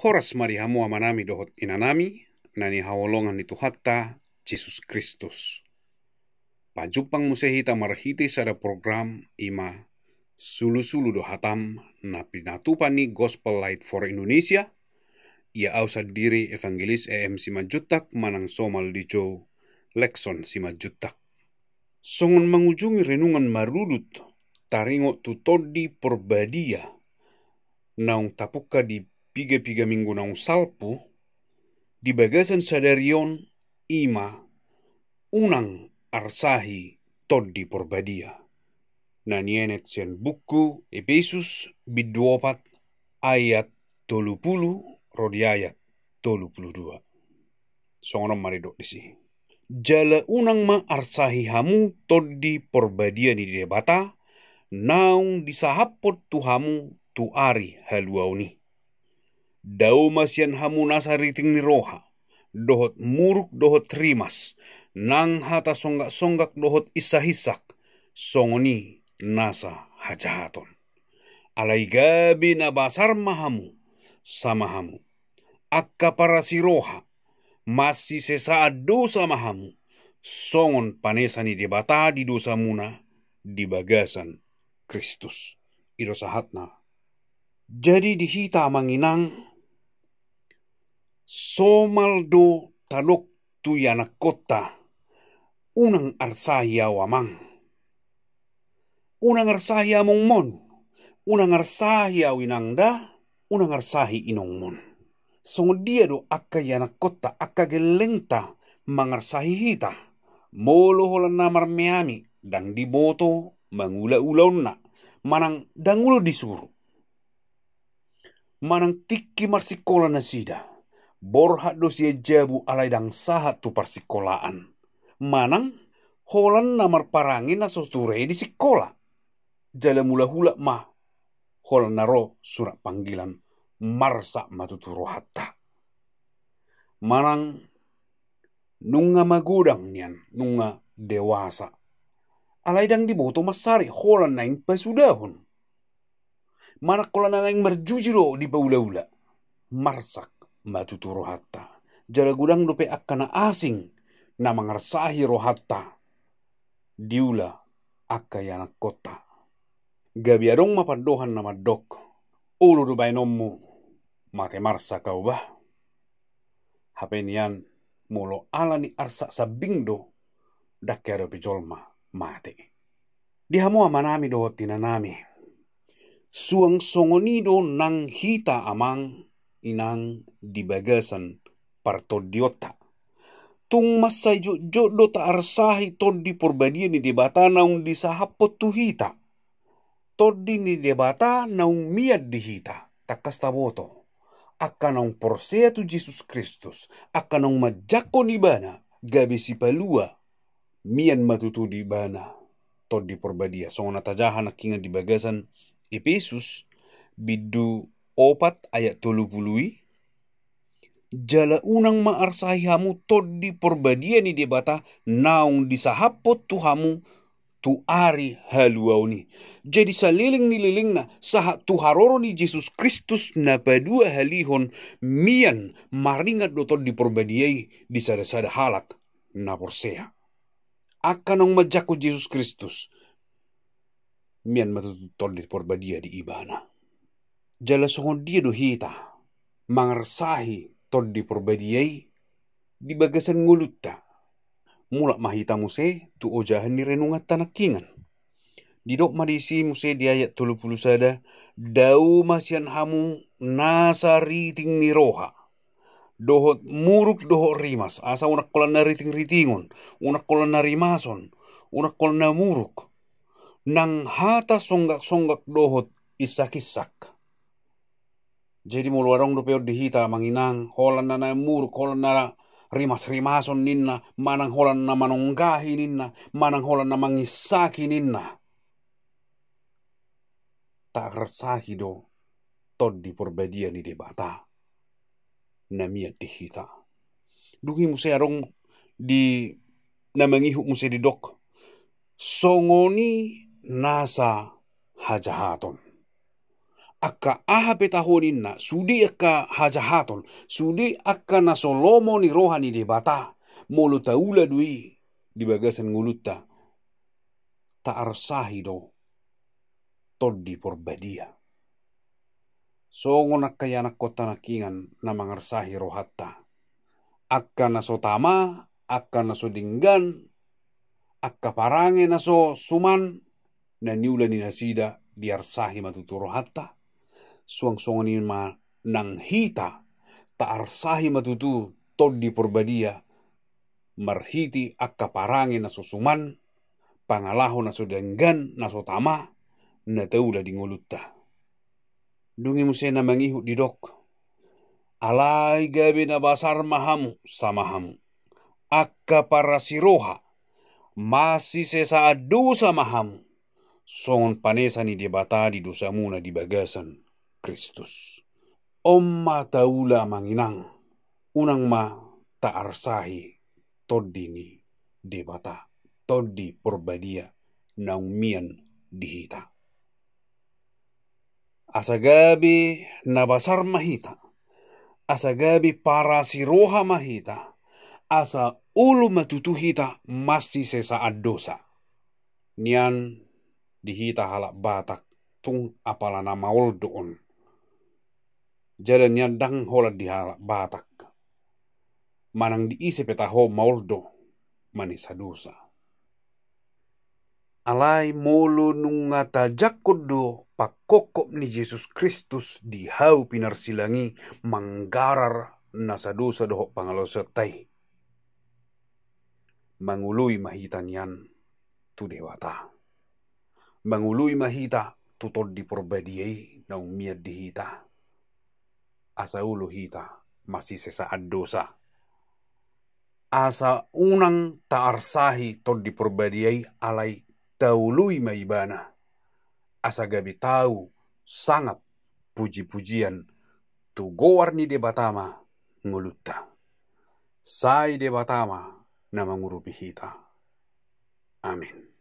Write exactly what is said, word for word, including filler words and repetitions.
Horas ma di hamu amanami dohot inanami na hinaholongan ni Tuhanta Jesus Kristus. Pajumpang muse hita marhite sada program, i ma Sulusulu do Hatam, na pinatupa ni Gospel Light for Indonesia. Ia au sandiri Evangelis E M Simanjuntak manang somal dijou Lekson Simanjuntak. Songon mangujungi renungan marudut taringot tu Tondi Porbadia naung tapungka di piga-piga minggu naung salpu, di bagasan sadari on, i ma unang arsahi Tondi Porbadia. Na nienet sian buku Epesus bindu opat ayat tolu pulu ro di ayat tolu pulu dua. Songon on ma didok disi. Jala unang ma arsahi hamu Tondi Porbadia ni Debata, naung disahaphon tu hamu tu ari haluaon i. Dao ma sian hamu nasa riting ni roha, dohot muruk dohot rimas, nang hata songgak-songgak dohot insak-insak, songon i nasa hajahaton. Alai gabe na basar ma hamu, sama hamu. Angka parasiroha, masisesaan dosa ma hamu, songon panesa ni Debata di dosamuna di bagasan Kristus. I do sahatna. Jadi di hita amang inang, somal do tadok tu ianakkonta, unang arsahi au amang. Unang arsahi amongmon, unang arsahi au inangda, unang arsahi inongmon. Songon dia do angka ianakkonta, angka gellengta mangarsahi hita? Molo holan na marmeami, ndang diboto mangula ulaonna, manang ndang olo disuru. Manang tingki marsikola nasida, borhat do sian jabu alai ndang sahat tu parsikolaan. Manang holan na marparange na so ture di sikola. Jala mulak-ulak ma holan na ro surat panggilan, marsak ma tutu rohanta. Manang nunga magodang nian, nunga dewasa, alai ndang diboto mansari holan naeng pasudahon. Manang holan na naeng marjuji do dipaula-ula, marsak ma tutu rohanta. Jala godang dope angka na asing na mangarsahi rohanta, diula angka ianakkonta. Gabe adong ma pandohan na mandok, olo do baenonmu mate marsak au bah. Hape nian molo ala ni arsak sambing do, ndang diadopi jolma mate. Di hamu amanami dohot inanami, suang songon i do nang hita amang inang di bagasan partondionta. Tung mansai jotjot do taarsahi Tondi Porbadia ni Debata naung disahaphon tu hita. Tondi ni Debata naung mian di hita, tangkas taboto. Angka naung porsea tu Jesus Kristus, angka naung manjangkon Ibana gabe Sipalua, mian ma tutu di ibana Tondi Porbadia. Songon na tajaha nangkiningan di bagasan Epesus bindu opat ayat tolu pulu i, jala unang ma arsahi hamu Tondi Porbadia ni Debata naung disahaphon tu hamu tu ari haluaon i. Jadi saleleng ni lelengna sahat tu haroro ni Jesus Kristus na paduahalihon, mian maringan do Tondi Porbadia i di sada-sada halak na porsea. Angka naung manjangkon Jesus Kristus, mian ma tutu Tondi Porbadia di ibana. Jala songon dia do hita mangarsahi Tondi Porbadia i di bagasan ngolunta? Mulak ma hita muse tu ojahan ni renunganta nangkiningan. Didok ma disi muse di ayat tolu pulu sada, dao ma sian hamu nasa riting ni roha, dohot muruk dohot rimas, asa unang holan na riting-ritingon, unang holan na rimason, unang holan na muruk, nang hata songgak-songgak dohot insak-insak. Jadi molo adong dope on di hita amang inang, holan na, na muruk, holan na rimas-rimason ninna, manang holan na manonggahi ninna, manang holan na manginsaki ninna, taarsahi do Tondi Porbadia ni Debata na mian di hita. Dung i muse adong di na mangihut muse didok, songon i nasa hajahaton. Angka aha pe taho ninna, sude angka hajahaton, sude angka na so lomo ni roha ni Debata, molo taula do i di bagasan ngolunta, taarsahi do Tondi Porbadia. Songon angka ianakhonta nangkiningan na mangarsahi rohanta. Angka na so tama, angka na so denggan, angka parange na so suman, na niula ni nasida diarsahi ma tutu rohanta. Suang songon i ma nang hita, taarsahi ma tutu Tondi Porbadia, marhite angka parange na so suman, pangalaho na so denggan, na so tama, na taula di ngolunta. Dung i muse na mangihut didok, alai gabe na basar ma hamu, sama hamu. Angka parasiroha, masisesaan dosa ma hamu, songon panesa ni Debata di dosamuna di bagasan Kristus. On ma taula amang inang, unang ma taarsahi Tondi ni Debata, Tondi Porbadia naung mian di hita. Asa gabe na basar ma hita, asa gabe parasiroha ma hita, asa olo ma tutu hita masisesaan dosa. Nian di hita halak Batak tung apala na maol do on. Jala nian ndang holan di halak Batak, manang di ise pe taho maol do manesa dosa. Alai molo nunga tajangkon do pangkophop ni Jesus Kristus di hau pinarsilang i manggarar nasa dosa dohot pangalaosionta i, mangoloi ma hita nian tu Debata. Mangoloi ma hita tu Tondi Porbadia i naung mian di hita. Asa olo hita masisesaan dosa. Asa unang taarsahi Tondi Porbadia i, alai taoloi ma ibana. Asa gabe tau sangap puji-pujian tu goar ni Debata ma ngolunta. Sai Debata ma na mangurupi hita. Amin.